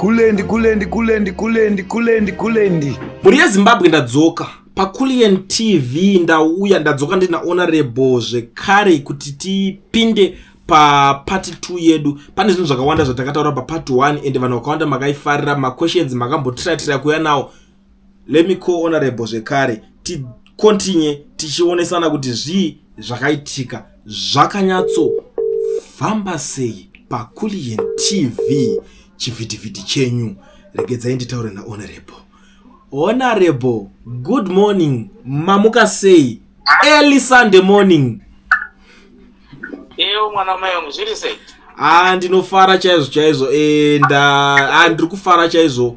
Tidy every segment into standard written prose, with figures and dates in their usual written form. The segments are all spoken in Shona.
Kulendi, kulendi, kulendi, kulendi, kulendi, kulendi. Mhuri yeZimbabwe, ndadzoka paCulian TV. Ndauya, ndadzoka ndina Honorable zvekare kuti tipinde papart 2 yedu. Pane zvinhu zvakawanda zvatakataura papart 1, ende vanhu vakawanda makaifarira. Maquestions makambotiratira kuuya nawo. Let me call Honorable zvekare, ticontinue tichionesana kuti zvii zvakaitika, zvakanyatsofamba sei paCulian TV, chivhitivhiti chenyu. Regedzai nditaure naHonorable. Honorable, good morning. Mamuka sei early Sunday morning? Ewo, mwana wamai vangu, zviri sei? Ah, ndinofara chaizvo chaizvo. Nda ndiri kufara chaizvo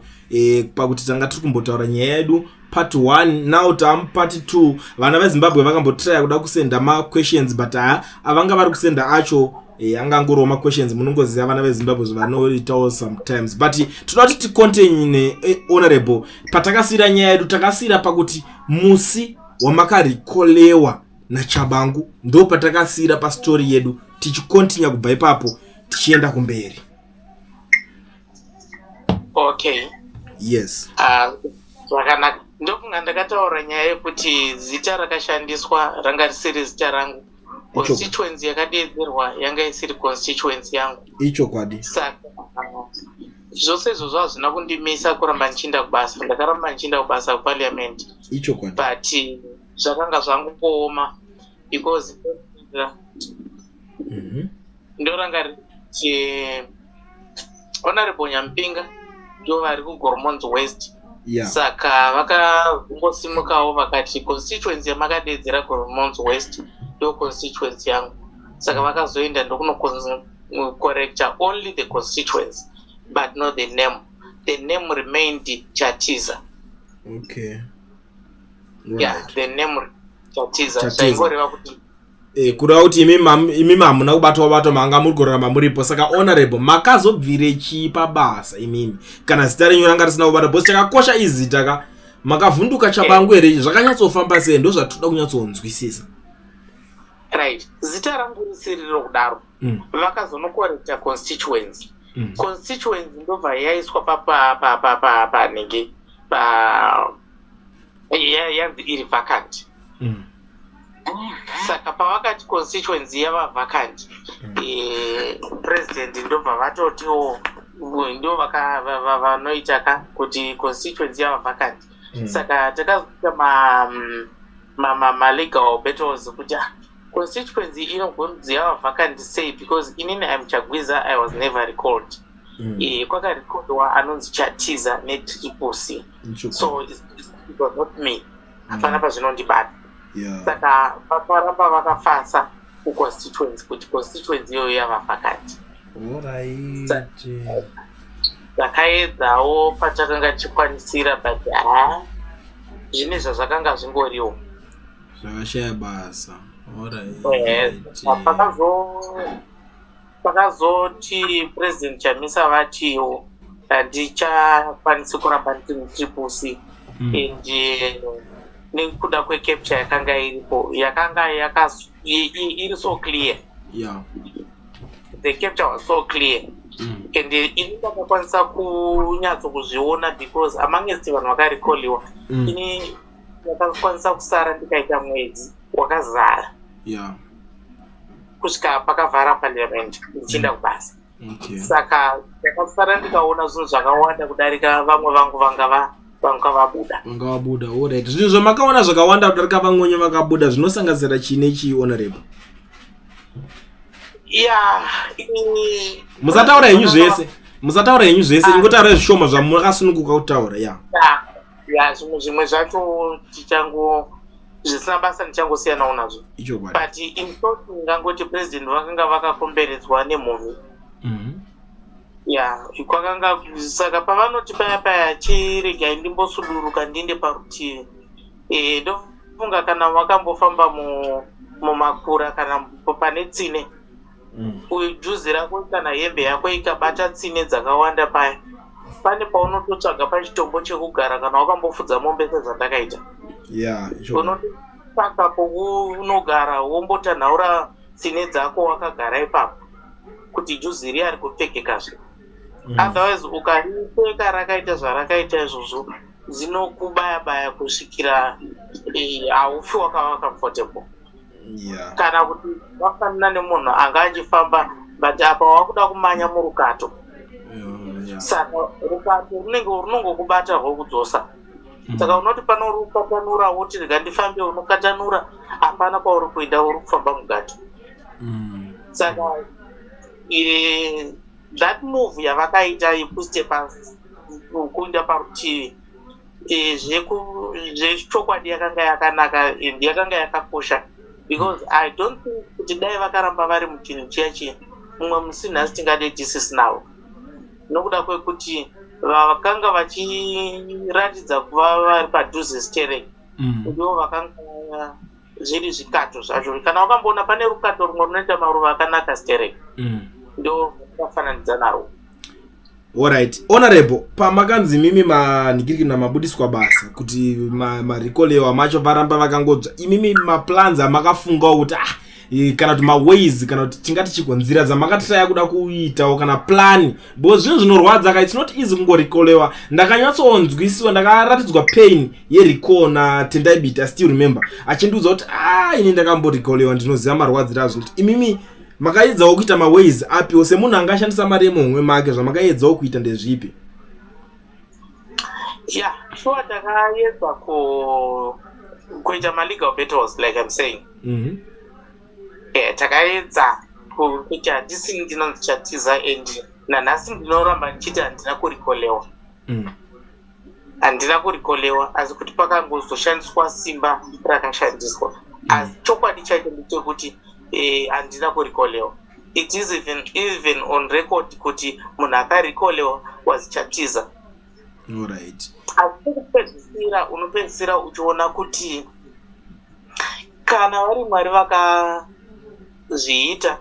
pakuti tanga tiri kumbotaura nyaya yedu part 1, now tamu part 2. Vana veZimbabwe vakambotraya kuda kusenda maquestions, but ha, avanga vari kusenda acho angangoriwo maquestions. Munongoziva vana veZimbabwe zvavanoitawo sometimes, but toda kuti ticontinue, Honorable, patakasiyira nyaya yedu. Takasiyira pakuti musi wamakarecallwa naTshabangu, ndo patakasiyira pastori yedu, tichicontinue kubva ipapo tichienda kumberi. Okay. Yes. Ah, zvakanaka. Ndofunga ndakataura nyaya yekuti zita rakashandiswa ranga risiri zita rangu, constituency yakadeedzerwa yanga isiri constituency yangu. Ichokwadi. Saka zvose izvozvo hazvina kundimisa kuramba ndichienda kubasa. Ndakaramba ndichienda kubasa kuparliament. But zvakanga zvangooma because ndoranga kuti Honorable Nyampinga ndo vari kuGoromonzi West. Saka vakangosimukawo vakati constituency yamakadeedzera, Goromonzi West, ndo constituency yangu. Saka vakazoenda ndokunocorrecta only the constituency but not the name. The name remained Chatiza. Yeah. The name Chatiza. Chatiza. Zvaingoreva kuti Kureva kuti imimi hamuna kubatwa batwa, manga muri kurarama muripo. Saka Honorable, makazobvire chii pabasa imimi kana zita renyu ranga risina kubata? Because chakakosha izita ka. Makavhunduka Tshabangu here? Zvakanyatsofamba sei? Ndo zvatoda kunyatsonzwisisa. Right, zita rangu risiriro kudaro. Vakazonocorrecta constituency. Constituency ndobva yaiswa panenge pa yanzi iri vacant. Saka pavakati constituency yava vacant, president ndobva vatotiwo ndo vanoita ka kuti constituency yava vacant. Saka takazoita malegal battles kuti ah, constituency inogonzi yava vacant sei? Because inini I'm Chagwiza, I was never recalled. Kwakarecordwa anonzi Chatiza netriple C. So it was not me, hapana pazvinondibata. Saka vakaramba vakafasa kuconstituency kuti constituency iyoyo yava vacant. Takaedzawo patakanga tichikwanisira, but ha, zvine zvazvakanga zvingoriwo. Zvakashaya basa. Pakazoti President Chamisa vatiwo handichakwanisi kuramba ndiri mutriple C, and nekuda kwecapture yakanga iripo, yakanga iri so clear. The capture was so clear, and ini ndakakwanisa kunyatso kuzviona because amongst vanhu vakarecalliwa, ini ndakakwanisa kusara ndikaita mwedzi wakazara kusvika pakavhara parliament ndichienda kubasa. Saka ndakasara ndikaona zvinhu zvakawanda kudarika vamwe vangu vanga vabuda. Vanga vabuda, alright. Zvinhu zvamakaona zvakawanda kudarika vamwenye vakabuda zvinosanganisira chii nechii, Honorable? Ya. Musataura henyu zvese, musataura henyu zvese, ingotaurai zvishoma zvamakasununguka kutaura, ya. Ya, zvimwe zvacho tichango zvisina basa, ndichangosiyanawo nazvo. But in short, ndingangoti president vakanga vakakomberedzwa nemhumi. Ya, kwakanga, saka pavanoti paya paya, "Chiregai ndimbosuduruka ndiende parutivi," ndofunga kana wakambofamba mumakura kana pane tsine, juzi rako kana hembe yako ikabata tsine dzakawanda paya, pane paunototsvaga pachitombo chekugara, kana wakambofudza mombe sezvandakaita. Unototsvaka pounogara, wombotanhaura tsine dzako wakagara ipapo kuti juzi riya rigopfekekazve. Otherwise ukaripfeka rakaita zvarakaita izvozvo, dzinokubaya baya kusvikira haufi wakava comfortable. Kana kuti wafanana nemunhu anga achifamba, but apa wakuda kumanya murukato, saka rukato runenge runongokubata rwokudzosa. Saka unoti panorukatanura, woti rega ndifambe, unokatanura, hapana kwauri kuenda, uri kufamba mugato. Saka that move yavakaita yekustepa kuenda parutivi, zvechokwadi yakanga yakanaka and yakanga yakakosha, because I don't think kuti dai vakaramba vari muchinhu chiya chiya, mumwe musi nhasi tingade tisisinawo, nokuda kwekuti vakanga vachiratidza kuva vari padhuze stereki ndivo vakanga zviri zvikato zvacho. Kana wakamboona pane rukato rumwe runoita maruva akanaka stereki, ndo vakafananidza narwo. Alright, honorable, pamakanzi mimi manhikirikina mabudiswa basa kuti marecolewa macho varamba vakangodzva, imimi maplans amakafungawo kuti kana kuti maways, kana kuti tingati chiko, nzira dzamakatraya kuda kuitawo kana plan? Because zvinhu zvinorwadza ka, it's not easy kungorecolewa. Ndakanyatsonzwisiwa, ndakaratidzwa pain yerecall naTendai Biti. I still remember achindiudza kuti ini ndakamborecolewa, ndinoziva marwadziro azvo. Kuti imimi makaedzawo kuita maways apiwo semunhu angashandisa mari yemuhomwe make, zvamakaedzawo kuita ndezvipi? Yeah, sure, takaedza kuita malegal battles, like I'm saying. Yeah, takaedza kuti handisini ndinonzi Chatiza, and nanhasi ndinoramba ndichiti handina kurikolewa. Handina kurikolewa, asi kuti pakangozoshandiswa simba rakashandiswa. Asi chokwadi chacho ndechekuti handina kurikolewa. It is even on record kuti munhu akarikolewa was Chatiza. Asi pekupedzisira unopedzisira uchiona kuti kana vari Mwari vakazviita,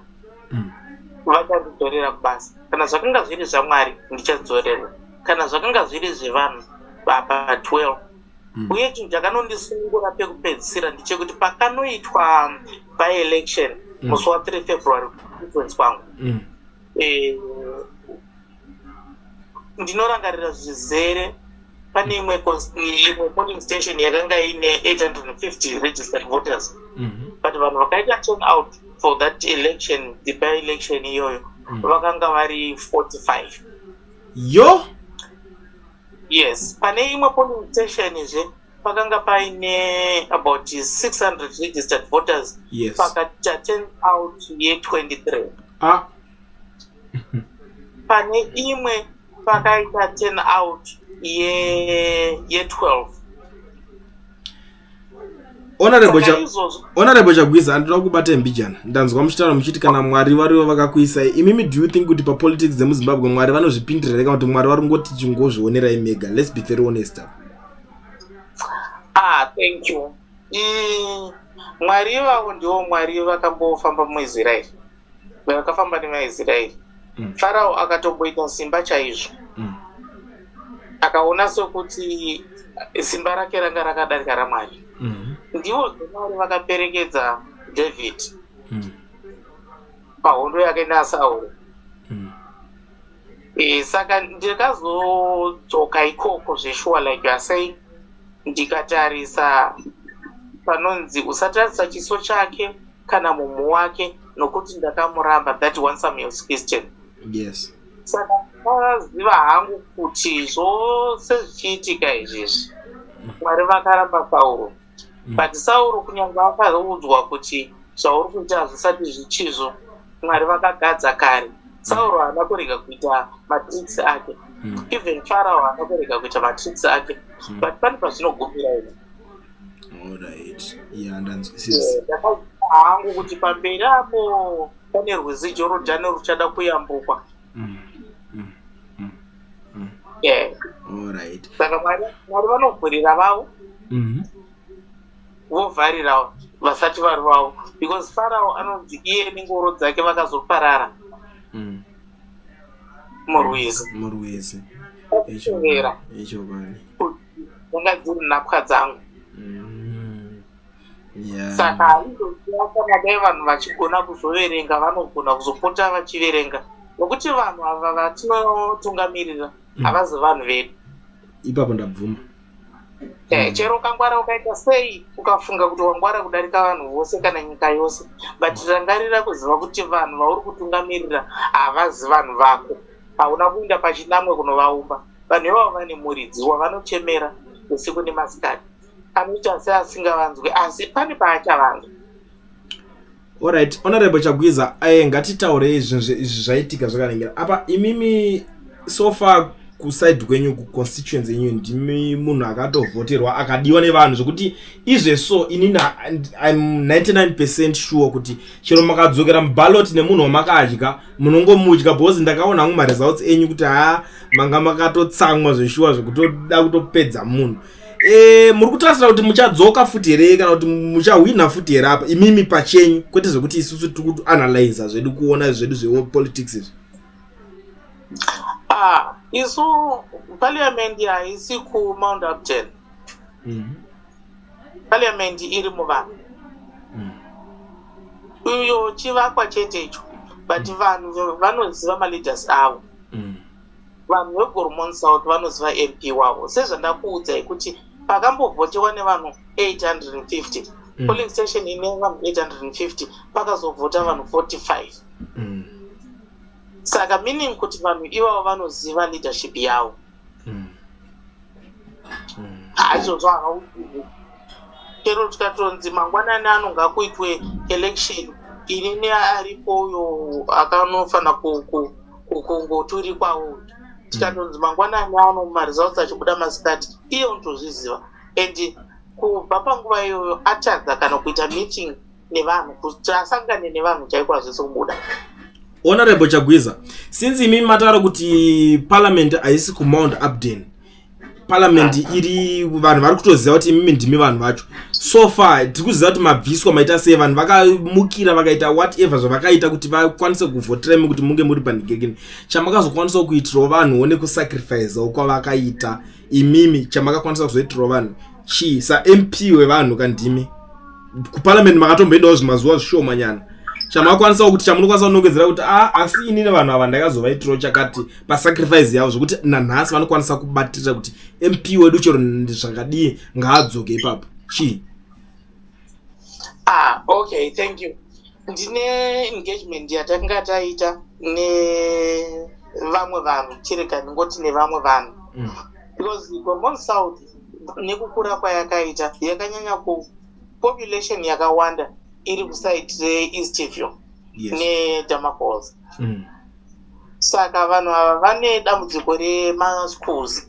vachandidzorera kubasa. Kana zvakanga zviri zvaMwari, ndichadzorerwa. Kana zvakanga zviri zvevanhu, pa12. Uye chinhu chakanondisunungura pekupedzisira ndechekuti pakanoitwa by-election musi wa3 February conference kwangu, ndinorangarira zvizere pane imwe polling station yakanga ine 850 registered voters, but vanhu vakaita turn out for that election, the by election iyoyo, vakanga vari 45. Yo. Yes, pane imwe polling station zve pakanga paine about 600 registered voters, pakaita turn out ye23. Pane imwe pakaita turn out ye12. Honorable Saka izvozvo Honorable Chagwiza, handinoda kubata mbijana. Ndanzwa muchitaura muchiti kana Mwari varivo vakakuisai imimi, do you think kuti papolitics dzemuZimbabwe Mwari vanozvipindira here, kana kuti Mwari vari kungoti chingozvionerai mega? Let's be very honest apa. Ah, thank you. Mwari ivavo ndivo Mwari vakambofamba muIsraeri, vakafamba nemaIsraeri. Farao akatomboita simba chaizvo, akaona sekuti simba rake ranga rakadarika raMwari. Ndivo zvemwari vakaperekedza David pahondo yake naSauro. Saka ndikazodzoka ikoko zveshuwa, like you are saying, ndikatarisa panonzi usatarisa chiso chake kana mumhu wake, nokuti ndakamuramba, that 1 Samuel 16. Saka ndakaziva hangu kuti zvose zvichiitika izvizvi, Mwari vakaramba Sauro. But Sauro, kunyange akaudzwa kuti zvauri kuita hazvisati zvichizvo, Mwari vakagadza kare, Sauro haana kurega kuita matricks ake. Even Farao haana kurega kuita matricks ake, but pane pazvinogumira ine. Alright, yeah, ndanzwisisa. Ndakaziva hangu kuti pamberi apo pane rwizi Jorodhani ruchada kuyambukwa. Yeah. Saka Mwari vanovhurira vavo, vovharira vasati vari vavo, because Farao anonzi iye nengoro dzake vakazoparara murwizi. Murwizi. Okutevera Ichokwadi. dzanga dziri nhapwa dzangu. Saka haizoziva kana dai vanhu vachigona kuzoverenga, vanogona kuzopota vachiverenga. Nokuti vanhu ava vatinotungamirira havazi vanhu vedu. Ipapo ndabvuma. Chero ukangwara ukaita sei, ukafunga kuti wangwara kudarika vanhu vose kana nyika yose, but rangarira kuziva kuti vanhu vauri kutungamirira havazi vanhu vako. Hauna kuinda pachinamwe kunovaumba. Vanhu ivavo vane muridzi wavanochemera usiku nemasikati. Anoita seasingavanzwi, asi pane paachavanzwa. Alright, Honorable Chagwiza, ngatitaurei zvinhu izvi zvaitika zvakanengera apa. Imimi so far kuside kwenyu, kuconstituency yenyu, ndimi munhu akatovhoterwa, akadiwa nevanhu, zvekuti izveso inini I'm 99% sure kuti chero makadzokera muballot nemunhu wamakadya, munongomudya, because ndakaona hangu maresults enyu kuti ha, manga makatotsamwa zveshuwa zvekutoda kutopedza munhu. Muri kutarisira kuti muchadzoka futi here, kana kuti muchahwina futi here apa imimi pachenyu, kwete zvekuti isusu tiri kuanalyza zvedu, kuona zvedu zvepolitics izvi? Ah, isu parliament haisi kuMount Hampden. Parliament iri muvanhu. Iyo chivakwa chete icho, but vanhu vanoziva maleaders avo. Vanhu veGoromonzi South vanoziva MP wavo. Sezvandakuudzai kuti pakambovhotewa nevanhu 850, polling station ine vanhu 850, pakazovhota vanhu 45. Saka meaning kuti vanhu ivavo vanoziva leadership yavo. Haizvozvo havauzivi. Chero tikatonzi mangwanani anonga kuitwe election, inini aripo uyo akanofanira kungoturikwawo, tikatonzi mangwanani ano maresults achibuda masikati, iye unotozviziva. And kubva panguva iyoyo atadza kana kuita meeting nevanhu, kuti asangane nevanhu chaiko, hazvisi kubuda. Honorable Chagwiza, since imimi mataura kuti parliament haisi kuMount Hampden, parliament iri, vanhu vari kutoziva kuti imimi ndimi vanhu vacho. So far tiri kuziva kuti mabviswa, maita sei, vanhu vakamukira, vakaita whatever zvavakaita kuti vakwanise kuvhotera imi kuti munge muri panhigekini. Chamakazokwanisa kuitirawo vanhuwo nekusacrificewo kwavakaita imimi, chamakakwanisa kuzoitirawo vanhu chii saMP wevanhu kandimi? Kuparliament makatomboendawo zvimazuva zvishomanyana. Chamakwanisawo kuti, chamunokwanisa kunongedzera kuti a, asi inini vanhu ava ndakazovaitirawo chakati pasacrifice yavo, zvokuti nanhasi vanokwanisa kubatirira kuti MP wedu chero zvakadii ngaadzoke ipapo, chii? Ah, okay, thank you. Ndine engagement yatakanga taita nevamwe vanhu, chirega ndingoti nevamwe vanhu, because Goromonzi South nekukura kwayakaita yakanyanya ku population yakawanda iri kuside reEastview neDamafalls. Saka vanhu ava vane dambudziko remaschools.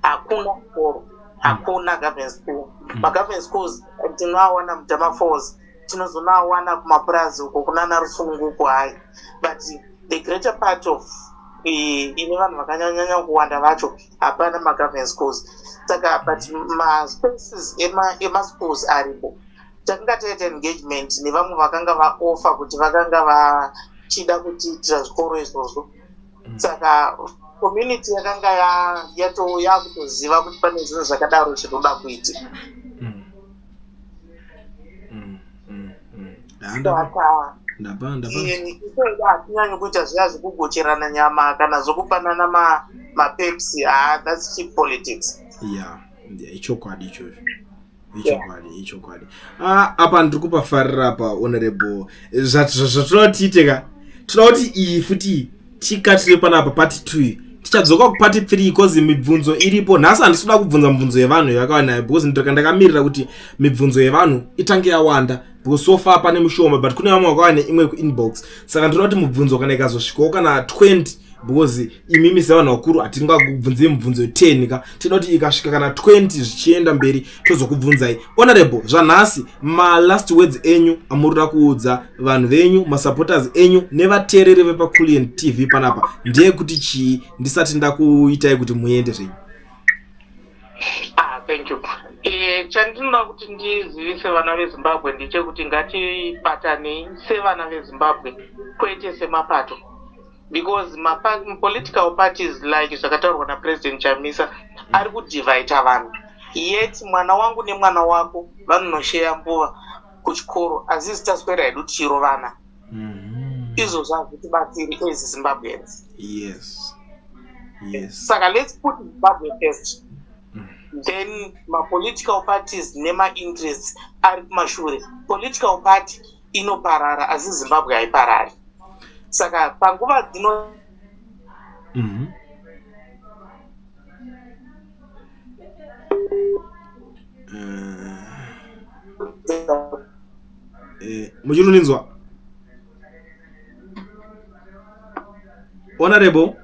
Hakuna chikoro, hakuna government school. Magovernment schools tinoawana muDamafalls, tinozonoawana kumapurazi uko kunana Rusununguko hai, but the greater part of ine vanhu vakanyanyanya kuwanda vacho, hapana magovernment schools. Saka but maspaces emaschools aripo. Takanga taita engagement nevamwe vakanga vaoffer kuti vakanga vachida kutiitira zvikoro izvozvo. Saka community yakanga yakutoziva kuti pane zvinhu zvakadaro zvinoda kuitika. Saka Ndapa. Itoida hatinyanyi kuita zviya zvekugocherana nyama kana zvokupanana mapepsi. Ha, that's cheap politics. Ya, ichokwadi ichocho, ichokwadi, ichokwadi. Ah, apa ndiri kupafarira pa honorable. Zvatoda tiite ka, toda kuti iyi futi tikatire panapa part 2, tichadzoka kupart 3, cause mibvunzo iripo. Nhasi handisi kuda kubvunza mibvunzo yevanhu yakawanda, because ndakamirira kuti mibvunzo yevanhu itange yawanda, because so far pane mushoma, but kune vamwe vakauya neimwe kuinbox. Saka ndinoda kuti mubvunzo kana ikazosvikawo kana 20, because imimi sevanhu vakuru hatingakubvunzei mibvunzo 10 ka, tinoda kuti ikasvika kana 20 zvichienda mberi tozokubvunzai. Honorable, zvanhasi malast words enyu amurida kuudza vanhu venyu, masupporters enyu nevateereri vepaCulian TV panapa ndeyekuti chii, ndisati ndakuitai kuti muende zvenyu? Ah, thank you. Chandinoda kuti ndizivise vana veZimbabwe ndechekuti ngatibatanei sevana veZimbabwe, kwete semapato, because political parties, like zvakataurwa naPresident Chamisa, ari kudivhaita vanhu. Yet mwana wangu nemwana wako vanonosheya mbuva kuchikoro, asi isi taswera hedu tichirovana. Izvozvo hazvitibatsiri as Zimbabweans. Yes, yes. Saka let's put Zimbabwe first, then mapolitical parties nemainterests ari kumashure. Political party inoparara, asi Zimbabwe haiparari. Saka panguva dzino Muchiri kundinzwa, Honorable?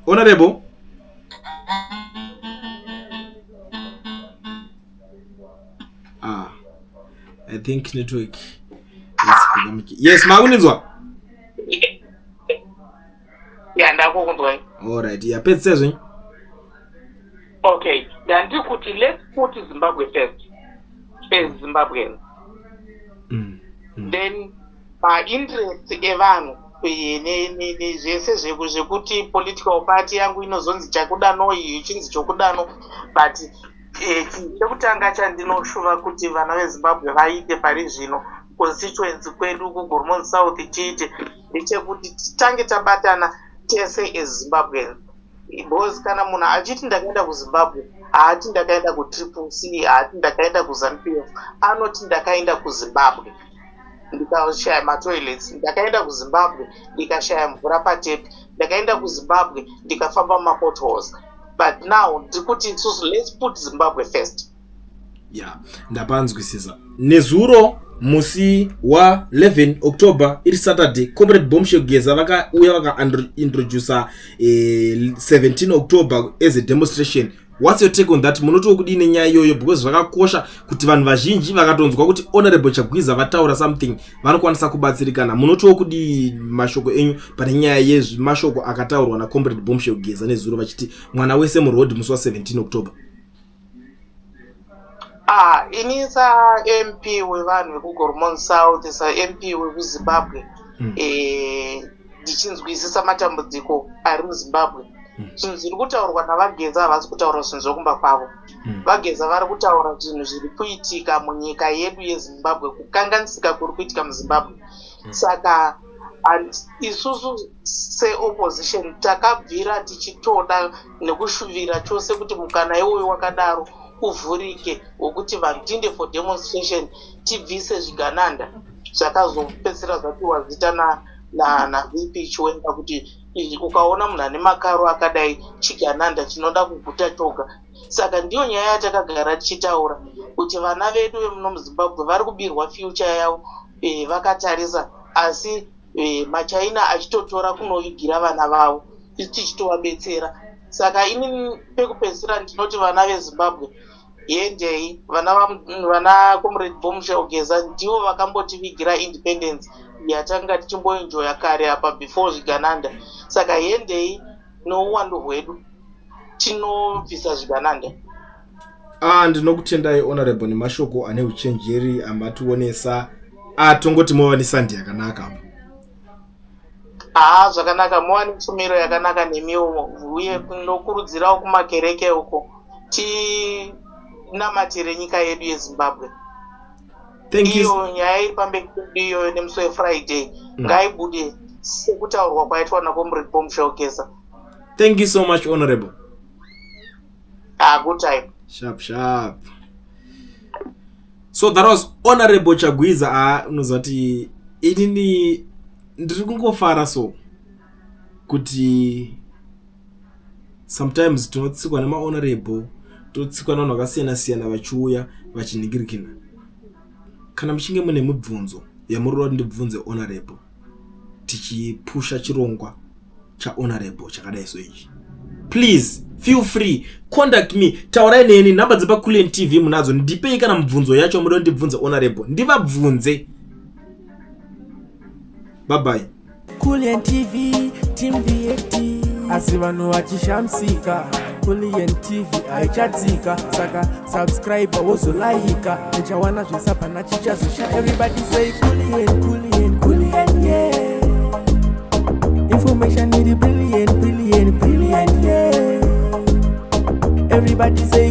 Honorable? Ah, I think network is becoming. Yes, makuninzwa? Ya, ndakukunzwai. Alright, yapedzisa zvenyu. Okay, ndandiri kuti let's put Zimbabwe first as Zimbabweans, then mainterest evanhu nezvese zvekuti political party yangu inozonzi chakudano, iyo ichinzi chokudano. But chinhu chekutanga chandinoshuva kuti vana veZimbabwe vaite pari zvino, constituency kwedu kuGoromonzi South, tiite ndechekuti titange tabatana tese as Zimbabweans, because kana munhu achiti ndakaenda kuZimbabwe, haati ndakaenda kuTriple C, haati ndakaenda kuZANU PF, anoti ndakaenda kuZimbabwe ndikashaya matoilets, ndakaenda kuZimbabwe ndikashaya mvura patepi, ndakaenda kuZimbabwe ndikafamba mumapotholes. But now ndiri kuti isusu, let's put Zimbabwe first. Ya, ndapanzwisisa. Nezuro musi wa11 October, iri Saturday, Comrade Bombshell Geza vakauya vakaintroduca 17 October as a demonstration. What's your take on that? Munotiwo kudii nenyaya iyoyo? Because zvakakosha kuti vanhu vazhinji vakatonzwa kuti Honorable Chagwiza vataura something, vanokwanisa kubatsirikana. Munotiwo kudii, mashoko enyu pane nyaya yemashoko akataurwa naComrade Bombshell Geza nezuro vachiti mwana wese muroad musi wa17 October? Ah, ini saMP wevanhu vekuGoromonzi South, saMP wekuZimbabwe, ndichinzwisisa matambudziko ari muZimbabwe, zvinhu zviri kutaurwa naVaGeza, havasi kutaura zvinhu zvokumba kwavo. VaGeza vari kutaura zvinhu zviri kuitika munyika yedu yeZimbabwe, kukanganisika kuri kuitika muZimbabwe. Saka isusu seopposition takabvira tichitoda nekushuvira chose kuti mukana iwoyo wakadaro uvhurike, wekuti vanhu tiinde for demonstration, tibvise zvigananda zvakazopedzisira zvapiwa zita naVP Chiwenga, kuti ukaona munhu ane makaro akadai, chigananda chinoda kuguta choga. Saka ndiyo nyaya yatakagara tichitaura kuti vana vedu vemuno muZimbabwe vari kubirwa future yavo vakatarisa, asi maChina achitotora kunovigira vana vavo, isu tichitovabetsera. Saka ini pekupedzisira ndinoti vana veZimbabwe, hendei. Vana Comrade Bombshell Geza ndivo vakambotivigira independence yatanga tichimboenjoya kare apa before zvigananda. Saka hendei nouwandu hwedu, tinobvisa zvigananda. Ah, ndinokutendai, Honorable, nemashoko ane uchenjeri amationesa. Ah, tongoti mova neSunday yakanaka apa. Haa, zvakanaka, muva netsumiro yakanaka nemiwo. Uye nokurudzirawo kumakereke uko, tinamatire nyika yedu yeZimbabwe. Thank you. Iyo nyaya iri pamberi pedu iyoyo nemusi weFriday ngaibude sekutaurwa kwaitwa naComrade Bombshell Geza. Thank you so much, Honorable. Ah, good time. Sharp sharp. So that was Honorable Chagwiza. Ah, unoziva kuti inini ndiri kungofara so kuti sometimes tinotsikwa nemahonorable, totsikwa nevanhu vakasiyana siyana vachiuya vachinhingirikina. Kana muchinge mune mibvunzo yamuri kuda kuti ndibvunze Honorable tichipusha chirongwa chaHonorable chakadai so ichi, please feel free, contact me, taurai neni. Nhamba dzepaCulian TV munadzo. Ndipei kana mubvunzo yacho muda ndibvunze Honorable, ndivabvunze. Bye bye. Kulian TV, Team VAT. Asi vanhu vachishamisika, Kulian TV haichatsika. Saka subscribe, wozolaika, uchawana zvisapana chichazosha. Everybody say Kulian, Kulian, Kulian, yeah. Information iri brilliant, brilliant, brilliant, yeah. Everybody say